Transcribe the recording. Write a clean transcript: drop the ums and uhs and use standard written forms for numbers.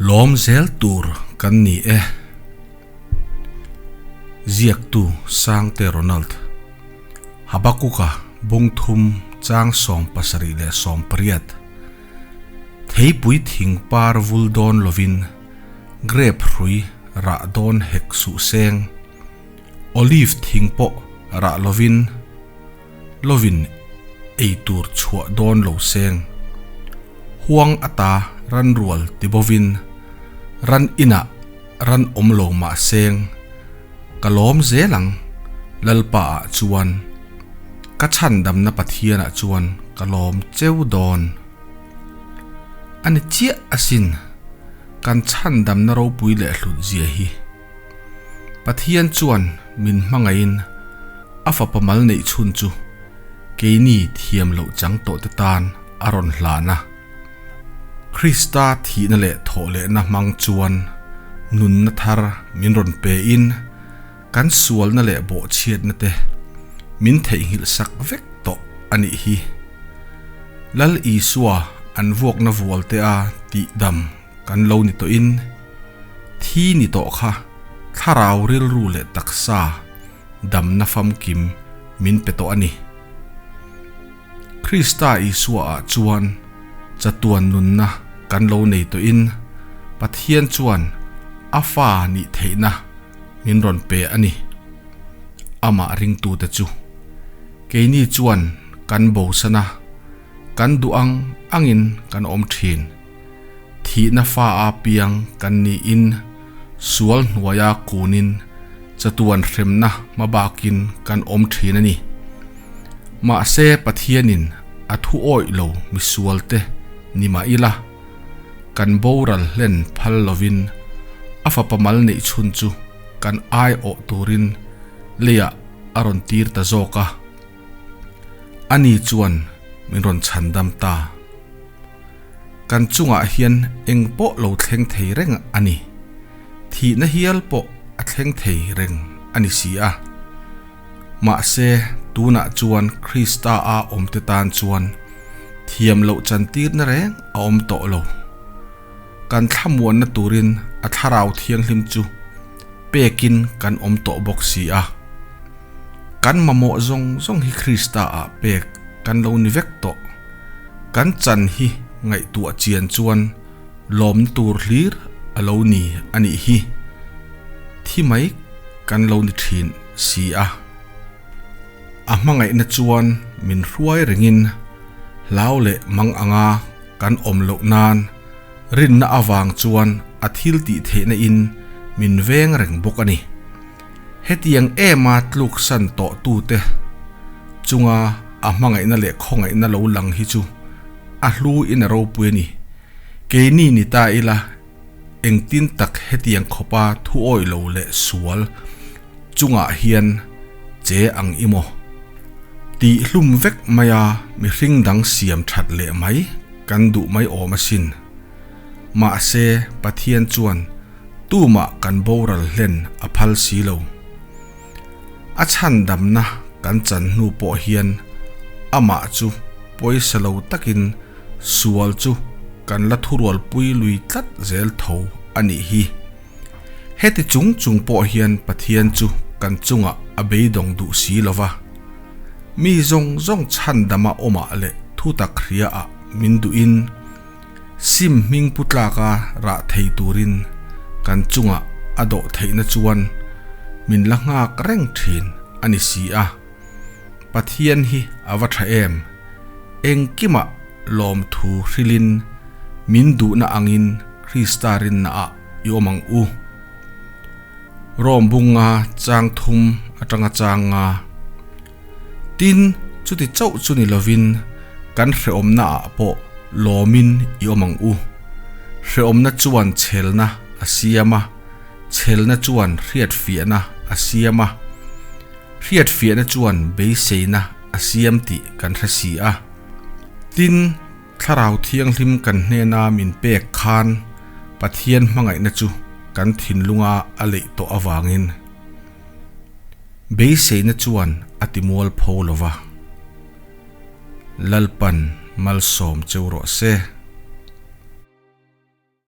Lawm zel tur kan ni e. Ziaktu Sangte Ronald. Habakuka bung thum chang 70 leh 80. Theipui thing par vul dawn lovin grape hrui rah dawn hek suh seng. Olive thing pawh rah lovin lovin ei tur chhuah dawn lo seng. Huang ata ran rual ti bovin ran inah ran awm lo mah seng. Ka lawm zel ang Lalpa ah chuan ka chhandamna Pathian ah chuan ka lawm cheu dawn. A ni chiah asin kan chhandamna ropui leh hlut zia hi. Pathian chuan min hmangaihin a fapa mal neih chhun chu keini thiam loh chang tawh te tan a rawn hlan a. Krista thihna leh thawhlehna hmang chuan nunna thar min rawn pein kan sualna leh bawhchhiatna te min theihnghilh sak vek tawh a nih hi. Lal Isua an vuakna vual te a tihdam kan lo ni tawhin thi ni tawh kha thlarau rilru leh taksa damna famkim min pe tawh a ni. Krista Isua ah chuan chatuan nunna kan lo nei tawhin Pathian chuan a fa nih theihna min rawn pe a ni. Amah ringtute chu keini chuan kan bosan a, kan duh ang angin kan awm thin. Thihna fa a piang kan niin sual hnuaia kunin chatuan hremna hmabakin kan awm thin a ni. Mahse Pathianin a thu awih lo misualte ni mah ila, kan boral hlen phal lovin a fapa mal neih chhun chu kan aiawh turin leiah a rawn tir ta zawk a. Ani chuan min rawn chhandam ta. Kan chungah hian eng pawh lo thleng thei reng a ni. Thihna hial pawh a thleng thei reng a ni si a. Mahse, tunah chuan Krista a awmte tan chuan thiam loh chantirna reng a awm tawh lo. Kan thlamuanna turin a thlarau thianghlim chu pekin kan awm tawh bawk si a. Kan mamawh zawng zawng hi Krista ah pek kan lo ni vek tawh. Kan chan hi ngaihtuah chian chuan lawmna tur hlir a lo ni a nih hi. Thi mai kan lo ni thin si a. A hmangaihna chuan min hruai rengin hlau leh mang anga kan awm loh nan rinna avang chuan a thil tih theihna in min veng reng bawk a ni. Hetiang ema tluksan tawh tute chunga a hmangaihna leh khawngaihna lo lang hi chu a hlu in a ropui a ni. Keini ni ta ila engtin tak hetiang khawpa thu awih lo leh sual chungah hian che ang i maw? Tih hlum vek maia mihring dang siam that leh mai kan duh mai awm asin. Mahse Pathian chuan Tumah kan boral hlen a phal si lo. A chhandamna kan chan hnu pawh hian amah chu pawisa lo takin sual chu kan la thurualpui lui tlat zel tho a nih hi. Heti chung chung pawh hian Pathian chu kan chungah a beidawng duh si lo va. Mi zawng zawng chhandama awmah leh thutak hriaah min duhin, Sim hming pu tlaka rah thei turin kan chungah a dawh theihna chuan min la nghak reng thin a ni si a. Pathian hi a va tha em? Engkimah lawmthu hrilhin min duhna angin Krista rinnaah i awm ang u. Rom bunga chang thum atanga chang nga. Tin, chuti chauh chu ni lovin kan hrehawmna ah pawh lawmin i awm ang u. Hrehawmna chuan chhelna a siam a, chhelna chuan hriatfiahna a siam a, hriatfiahna chuan beiseina a siam tih kan hre si a. Tin, Thlarau Thianghlim kan hnena min pek khan Pathian hmangaihna chu kan thinlunga a leih tawh avangin, Beiseina chuan a ti mual pho lo va, Lalpan malsawm cheu rawh se.